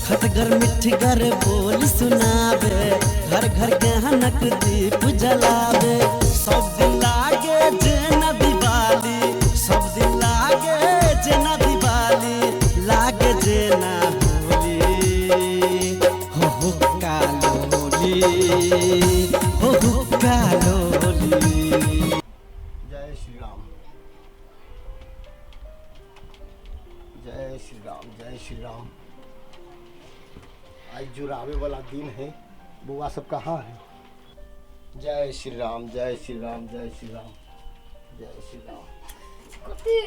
खटगर मिठगर बोल सुनावे, घर घर गहनक दीप जलावे। सब दिन लागे जेना दिवाली, सब दिन लागे जेना दिवाली, लागे जेना होली। हो हो कालोली, हो हो कालोली। जय श्री राम, जय श्री राम, जय श्री राम। आज जुड़ावे वाला दिन है, बुआ सब कहाँ है? जय श्री राम, जय श्री राम, जय श्री राम, जय श्री राम। कथी?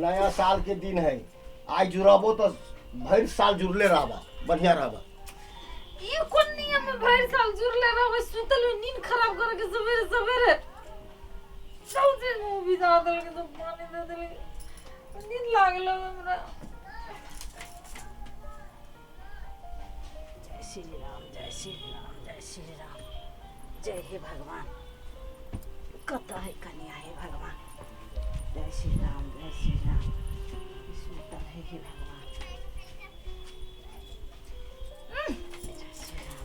नया साल के दिन है, आज जुड़ाबो तो भर साल जुड़ले रहबा, बढ़िया रहबा। ई कोन नियम में भरि साल जुड़ले रहबै? सुतल में नींद खराब करे के सवेरे सवेरे सौंसे मुंह भिजा देलकै, सब पानी दे देलकै, नींद लागल हमरा। जय श्री राम, जय श्री राम, जय श्री राम, जय हे भगवान। कतऽ है कनिया? हे भगवान, जय श्री राम, जय श्री राम। सुतल है हे भगवान, जय श्री राम।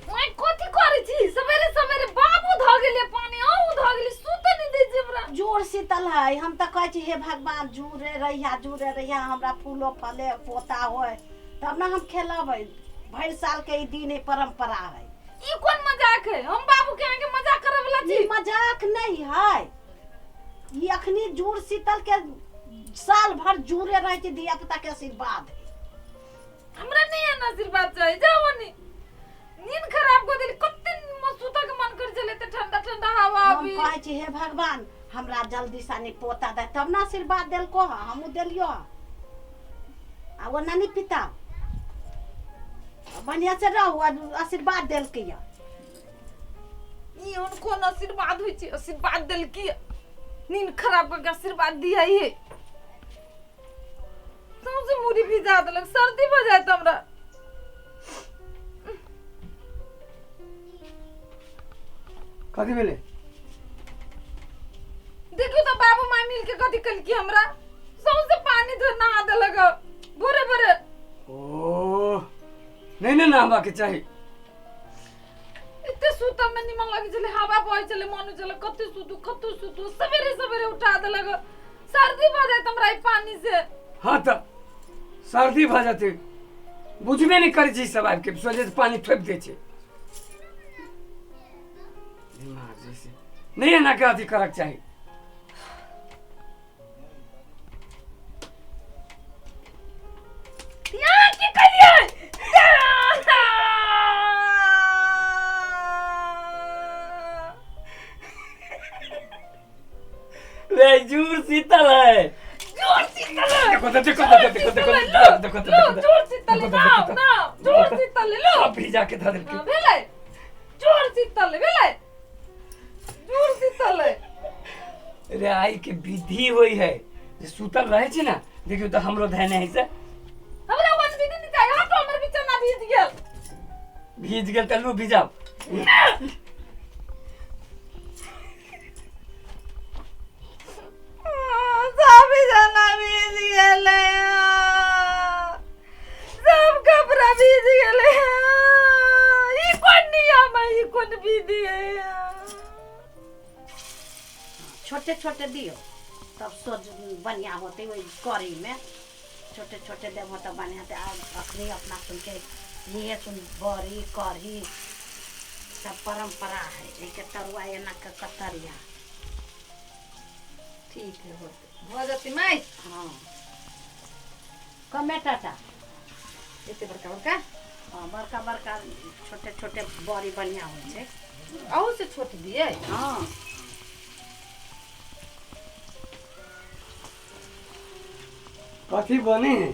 माय, कथी करै छी सवेरे सवेरे? बाबू धऽ गेलियै पानी, अहूँ धऽ गेली, सुतऽ नहि दै छी हमरा। जोर शीतल है। हम तऽ कहै छी हे भगवान, जुड़े रहिया, जुड़े रहिया, हमरा फूलो फले पोता होय तब ने हम खेलबै। भरि साल के ई दिन है, परंपरा है। ई कोन मजाक है? हम बाबू के आगे मजाक करे वाला छी? ई मजाक नहीं है। ई अखनी जूड़ शीतल के साल भर जुड़े रहे छै, धिया पुता के आशीर्वाद है। हमरा नहीं है ना आशीर्वाद चाही, जाओ नी। नींद खराब कर देली। कते सुतऽ के मन कर छलै, ते ठंडा ठंडा हवा हम अभी। कहै छी हे भगवान, हमरा जल्दी सानी पोता दे, तब ने आशीर्वाद देलको हँ, हमहूँ देलियो हँ। आ ओ नानी पिता बढ़िया से रहू, आ आशीर्वाद देलकै यऽ। ई हुन कोन आशीर्वाद होइ छै? आशीर्वाद देलकी, नींद खराब करके आशीर्वाद दिया हे। सौंसे मुड़ी भिजा देलक, सर्दी भऽ जायत हमरा। कथी भेलै? देखियौ तऽ बाबू माय मिल के कथी केलकी हमरा, सौंसे पानी धो नहा देलक भोरे भोरे। ओ नहि ने, नहबा के चाही। एते सुतऽ में निमन लगै छलै, हवा बहै छलै, मन होइ छलै कते सुतू कते सुतू, सवेरे सवेरे उठा देलक। सर्दी भऽ जायत हमरा ई पानी से। हाँ तऽ सर्दी भऽ जेतै, बुझबे नहि करै छै सब आबि के, सोझे पानी थोपि दै छै। दिमाग जैसे नहि एना के अथी करक चाही। यहाँ की कलियै? रे जूर शीतल है, जोर शीतल है। देखो तो, देखो तो, देखो देखो देखो देखो लो, देखो, जोर शीतल है, नाव नाव, जोर शीतल है, लो। सब भिजा के धऽ देलकै। हाँ, भेलै जोर शीतल है, भेलै जोर शीतल है। रे आई के विधि होई है जे सुतल रहे छै ने, देखियौ तऽ हमरो धैने है से। हमरा वन विधि नहीं चाहिए, हटो, हमर बिछौना भीज गेल। भीज गेल तऽ लू भिजाउ। सब बिछौना भीज गेलै, सब कपड़ा भीज गेलै। ई कोन नियम है? ई कोन विधि है? छोटे छोटे दियौ तब सोझ बढ़िया होतै। ओहि कढ़ीमे छोटे छोटे देबहो तऽ बढ़िया होतै। आब अखनी अपना सुनके इहे सुन बड़ी कढ़ी सब परम्परा है। एहिके तरुआ एना के कतरिया। ठीक है, होतै, भऽ जेतै माय। हँ, कमे टाटा। एते बड़का बड़का? हँ, बड़का बड़का, छोटे छोटे बड़ी बढ़िया होइ छै। अहू से छोट दियै? हँ। कथी बनी है?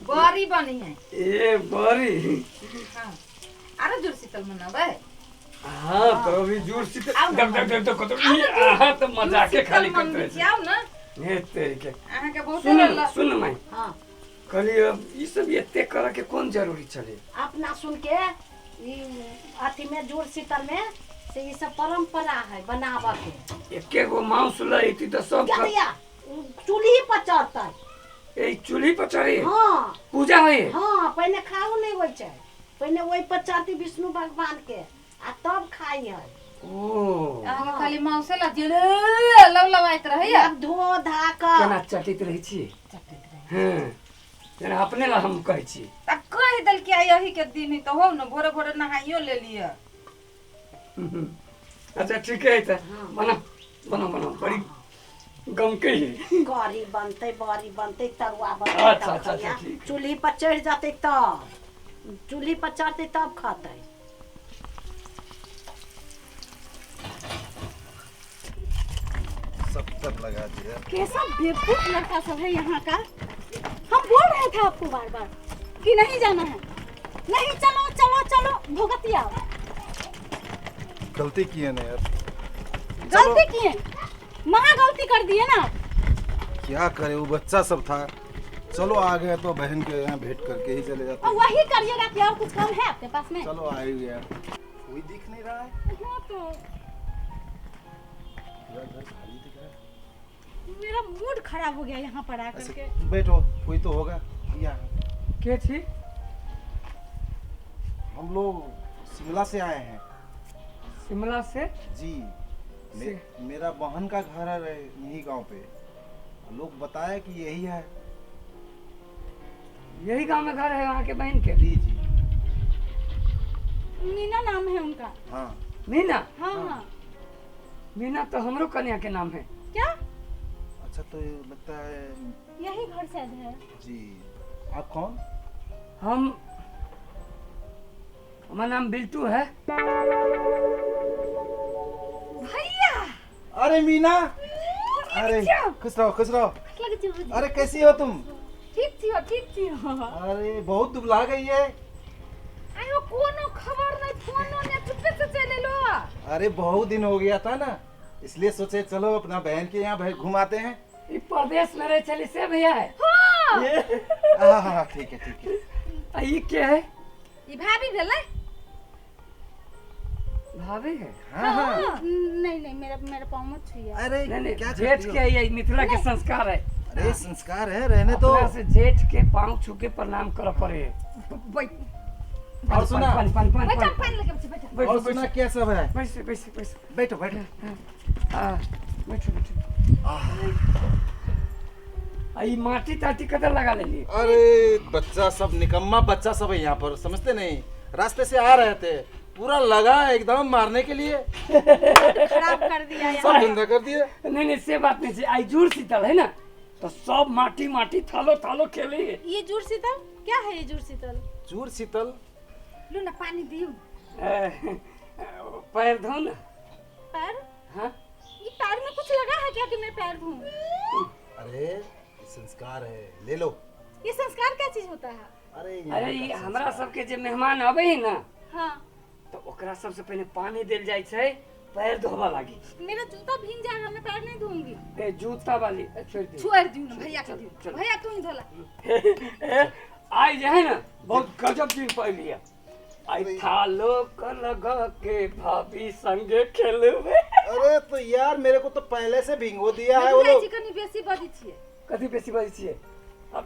बड़ी बनी है। ए बड़ी। हाँ, आरो जुड़ शीतल मनाबै। हाँ तो अभी जोर से आउ ने। देख देख देख देखो तो ई अहाँ तऽ मजाके खाली करैत रहै छै। आउ ने। हे तेरी के। अहाँके बहुत सुन रहल। सुन माय। हँ। कहलियै ई सब एते करऽ के कोन जरूरी छलै? अपना सुन के ई अथी में जुड़ शीतल में से ई सब परंपरा है बनाबऽ के। एके गो मांस लैती तऽ सब क्या भैया, चूल्ही पर चढ़तै, ए चूल्ही पर चढ़े? हाँ। पूजा होय? हाँ, पहिने खाओ नहीं होइ छै, पहिने ओहि पर चढ़ती विष्णु भगवान के आ तब खाई है। ओ अहाँ खाली माउसे ला जेले लव लवाइत रहैया। अब धो धा कऽ केना चटैत रहै छी? चटैत रहै। हँ, जेना अपने ला हम कहै छी। त कहि देलकै आइ एही के दिन है, तऽ हो न भोरे भोरे नहाइयो लेलियै। अच्छा ठीक है, तऽ बना बना बना, बड़ी गमकै है। कढ़ी बनतै, बड़ी बनतै, तरुआ बनतै। अच्छा, तब अच्छा, अच्छा, खइहे। ठीक। चूल्ही पर चढ़ि जेतै तब, चूल्ही पर चढ़तै तब खतै। 70 लगा दिया। कैसा बेवकूफ लड़का सब है यहाँ का। हम बोल रहे थे आपको बार बार कि नहीं जाना है, नहीं चलो चलो चलो, भुगतिया। गलती की है ना यार। गलती किए, महा गलती कर दिए ना। क्या करे, वो बच्चा सब था। चलो आ गए तो बहन के यहाँ भेंट करके ही चले जाते और वही करिएगा कि और कुछ काम है आपके पास में? चलो आ ही गया। कोई दिख नहीं रहा है। हाँ तो पूरा घर खाली दिख रहा है। मेरा मूड खराब हो गया यहाँ पर आकर अच्छा के। बैठो, कोई तो होगा यहाँ। के छी? हम लोग शिमला से आए हैं। शिमला से? जी। मेरा बहन का घर है यही गांव पे। लोग बताया कि यही है। यही गांव में घर है वहाँ के बहन के? जी जी। मीना नाम है उनका। हाँ। मीना? हाँ हाँ। मीना तो हमरो कन्या के नाम है। क्या? अच्छा तो लगता है यही घर शायद है। जी। आप कौन? हम, हमारा नाम बिल्टू है। भैया। अरे मीना, अरे खुश रहो खुश रहो। अरे कैसी हो तुम? ठीक छी हो, ठीक छी हो। अरे बहुत दुबला गई है। आयो कोनो खबर नहीं, फोनो नहीं, चुपके से चले लो। अरे बहुत दिन हो गया था ना, इसलिए सोचे चलो अपना बहन के यहाँ घुमाते हैं। ये परदेश में रहे चली से भैया है। हाँ। हाँ हाँ ठीक है ठीक है। ये क्या है? ये भाभी भेलै। भाभी है? हाँ हाँ। नहीं नहीं, मेरा मेरा पाँव मत छुइए। अरे नहीं नहीं, क्या जेठ के ये मिथिला के संस्कार है। अरे संस्कार है, रहने दो। अपना से जेठ के पाँव छू के प्रणाम कर पड़े। और सुना पानी पानी पानी बैठो, पानी लेके बैठो। और सुना क्या सब है? बैठो बैठो बैठो बैठो बैठो। हाँ बैठो बैठो। आई माटी ताटी कदर लगा लेली। अरे बच्चा सब निकम्मा बच्चा सब है यहाँ पर, समझते नहीं। रास्ते से आ रहे थे, पूरा लगा एकदम मारने के लिए। खराब कर दिया यार, सब गंदा कर दिए। नहीं नहीं से बात नहीं, आई जुड़ शीतल है ना, तो सब माटी माटी थालो थालो खेले। ये जुड़ शीतल क्या है? ये जुड़ शीतल, जुड़ शीतल। लू ना पानी दियो। पैर धो ना। पैर? हाँ। ये पैर में कुछ लगा है क्या कि मैं पैर धोऊं? अरे संस्कार है, ले लो। ये संस्कार क्या चीज होता है? अरे अरे ये हमरा सबके जे मेहमान आवे है ना, हाँ, तो ओकरा सबसे पहले पानी देल जाय छै, पैर धोबा लागी। मेरा जूता भीग जाएगा, मैं पैर नहीं धोऊंगी। ए जूता वाली छोड़ दे, छोड़ दियो ना भैया के दियो। भैया तू ही धोला। आई जे है ना बहुत गजब दिन पहली है। आई थालो क लगा के भाभी संगे खेलबे। अरे तो यार मेरे को तो पहले से भिंगो दिया है वो लोग। कनी बेसी बजै छियै। कथी बेसी बजै छियै? अब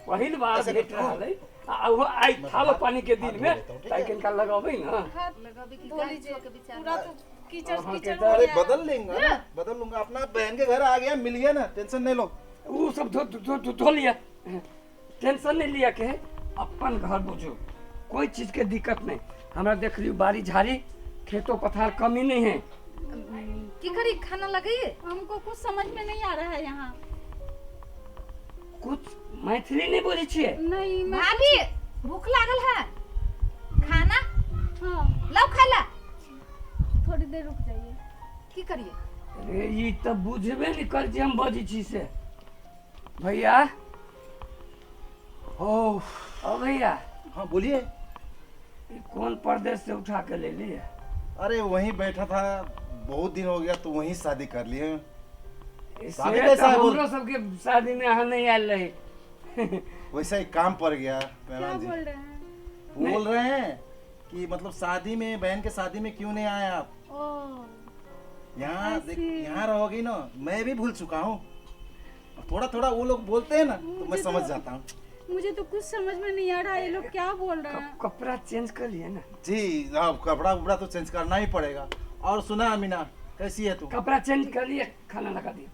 पहिल बार भेट रहल है आ वो आई थालो पानी के दिन में ताकि इनका लगाबै ना। लगाबै की गाय के बेचारा पूरा तो कीचड़ कीचड़। अरे बदल लेंगे ना, बदल लूंगा। अपना बहन के घर आ गया, मिल गया ना, टेंशन नहीं लो। वो सब धो धो धो धो लिया, टेंशन नहीं लिया के अपन घर बुझो, कोई चीज के दिक्कत नहीं। हमरा देख लियो बाड़ी झाड़ी खेतो पथार कमी नहीं है। की करी खाना लगाइए? हमको कुछ समझ में नहीं आ रहा है यहाँ। कुछ मैथिली नहीं बोली छियै? नहीं। भाभी भूख लागल है, खाना? हाँ लाओ खाला। थोड़ी देर रुक जाइए। की करिए? अरे ये तो बुझबे नहीं कर जे हम बजै छी से। भैया ओ भैया। हाँ बोलिए। कौन परदेश से उठा के ले लिए? अरे वहीं बैठा था, बहुत दिन हो गया तो वहीं शादी कर लिए। शादी कैसा है? हमरो सबके शादी में अहाँ नहीं आयल रहे। वैसा ही काम पड़ गया। क्या बोल रहे हैं? बोल रहे हैं कि मतलब शादी में, बहन के शादी में क्यों नहीं आए आप? यहाँ देख, यहाँ रहोगी ना, मैं भी भूल चुका हूँ। थोड़ा थोड़ा वो लोग बोलते हैं ना तो मैं समझ जाता हूँ। मुझे तो कुछ समझ में नहीं आ रहा ये लोग क्या बोल रहे हैं। कपड़ा चेंज कर लिए ना? जी हाँ, कपड़ा उपड़ा तो चेंज करना ही पड़ेगा। और सुना अमीना, कैसी है तू? कपड़ा चेंज कर लिए, खाना लगा दिए।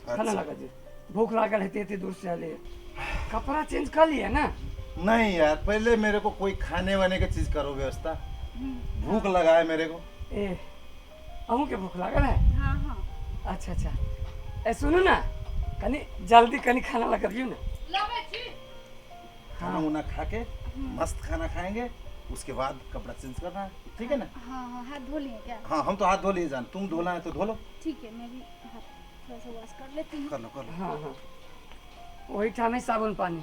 खाना लगा दिए, भूख लागल है, इतने दूर से आले। कपड़ा चेंज कर लिए ना? नहीं यार, पहले मेरे को कोई खाने वाने की चीज करो व्यवस्था, भूख लगा है मेरे को। ए अहूँ के भूख लागल है? हाँ हाँ। अच्छा अच्छा, ए सुनू ना, कनी जल्दी कनी खाना लगा दियो ना। खाना उना खा के मस्त खाना खाएंगे, उसके बाद कपड़ा चेंज करना है, ठीक है ना? हाँ हाँ, हाथ धो लिए क्या? हाँ हम तो हाथ धो लिए जान, तुम धोना है तो धो लो। ठीक है, मैं भी हाथ थोड़ा सा वॉश कर लेती हूँ। कर लो कर लो। हाँ हाँ, वही ठाम है साबुन पानी।